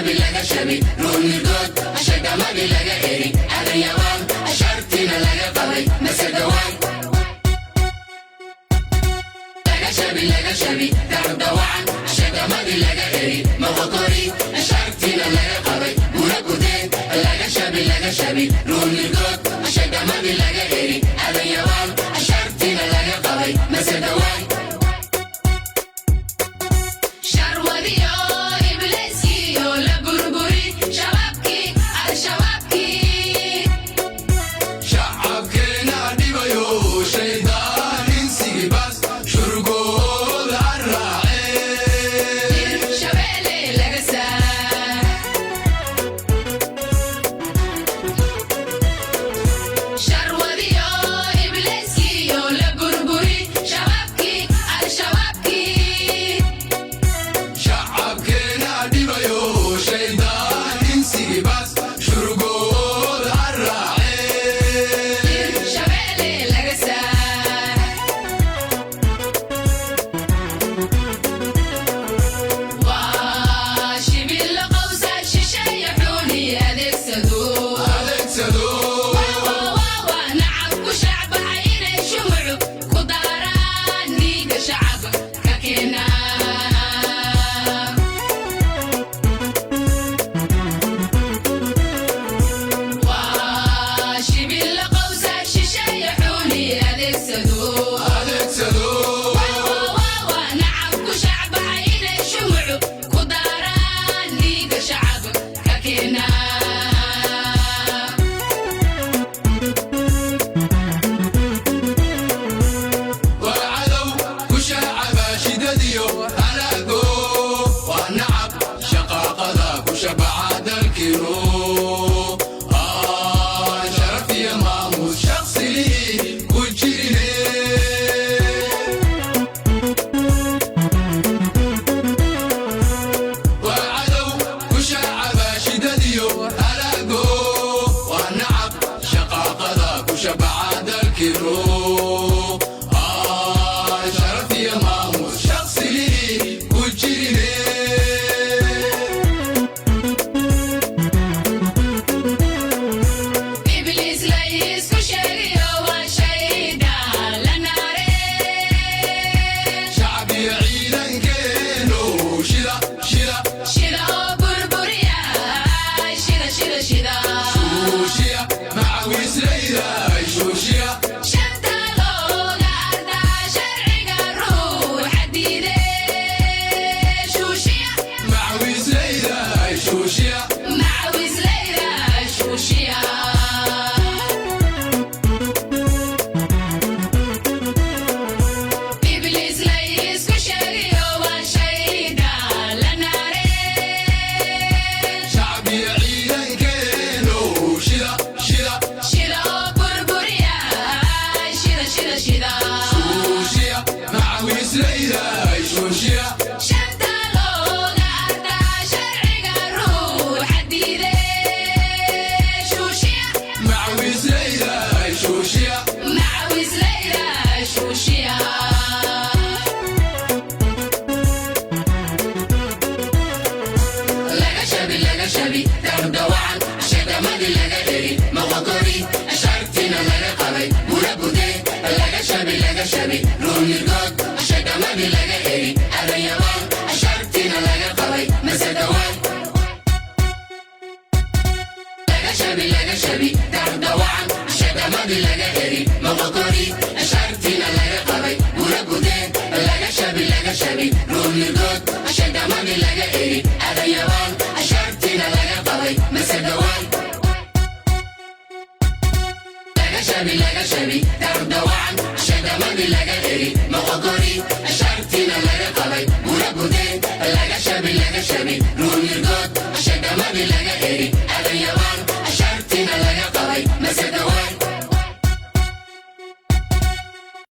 Laga shabi Ruunirgood, ashadamadii laga eri, Aadan Yabaal, ashartiina laga qabay, Masagawaan. Laga shabi, laga shabi, Dardawacan, ashadamadii laga eri, Moqokori, ashartiina laga qabay, Bura Gudeen. Laga shabi, laga shabi, Ruunirgood, ashadamadii laga eri, Aadan Yabaal, ashartiina laga qabay, Masagawaan. Sharwadiyo ibliiskiyo la burburi shabaabkii, Al-Shabaabkii. Shacabkeena dhibayo shaydaan insigibas shurgooda raacee. Shabeelle laga saar. Sharwadiyo ibliiskiyo la burburi shabaabkii, Al-Shabaabkii. Shacabkeena dhibayo shaydaan insigibas shurgooda raacee. Shabeelle laga saar. Waa shibilo qowsa shisheeye xuuni adeegsado. Adeegsado. Nacab ku shacbahay inay shumucu ku daaraan dhiiga shacab ka keenaa. Waa shibilo qowsa shisheeye xuuni adeegsado. Adeegsado. Nacab ku shacbahay inay shumucu ku daaraan dhiiga shacab ka keenaa. Waa cadow ku shacaba shidadiyo halaago, waa nacab shaqaaqada ku shabaca dalkiinu sharaf iyo maamuus shaqsilihii ku jirine. Waa cadow ku shacaba shidadiyo halaago, waa nacab shaqaaqada ku shabaca dalkiinu sharaf iyo maamuus shaqsilihii ku jirine. Ibliis la isku sheegayo waa shaydaan la naaree. Shacab iyo ciidankeenu shida, shida. Shida oo burburiya, shida, shida, shida. Shuushiya macawiislayda, shuushiya. Shanta looga ardaa sharciga ruuxa diide, shuushiya. Macawiislayda, shuushiya. Macawislayda, shuushiya. Ibliis la isku sheegayo waa shaydaan la naaree. Shacab iyo ciidankeenu shida, shida. Shida oo burburiya, shida, shida, shida. Shuushiya macawiislayda, shuushiya. Shanta looga ardaa sharciga ruuxa diide, shuushiya. Macawiislayda, shuushiya. Macawislayda, shuushiya. Laga shabi, laga shabi, Dardawacan, ashadamadii laga eri, Moqokori, ashartiina laga qabay, Bura Budee. Laga shabi, laga shabi, Ruunirgood, ashadamadii laga eri, Aadan Yabaal, ashartiina laga qabay, Masagawaan. Laga shabi, laga shabi, Dardawacan, ashadamadii laga eri, Moqokori, ashartiina laga qabay, Bura Budee. Laga shabi, laga shabi, Ruunirgood, ashadamadii laga eri, Aadan Yabaal, ashartiina laga qabay, Masagawaan. Laga shabi, laga shabi, Dardawacan, ashadamadii laga eri, Moqokori, ashartiina laga qabay, Bura Budee. Laga shabi, laga shabi, Ruunirgood.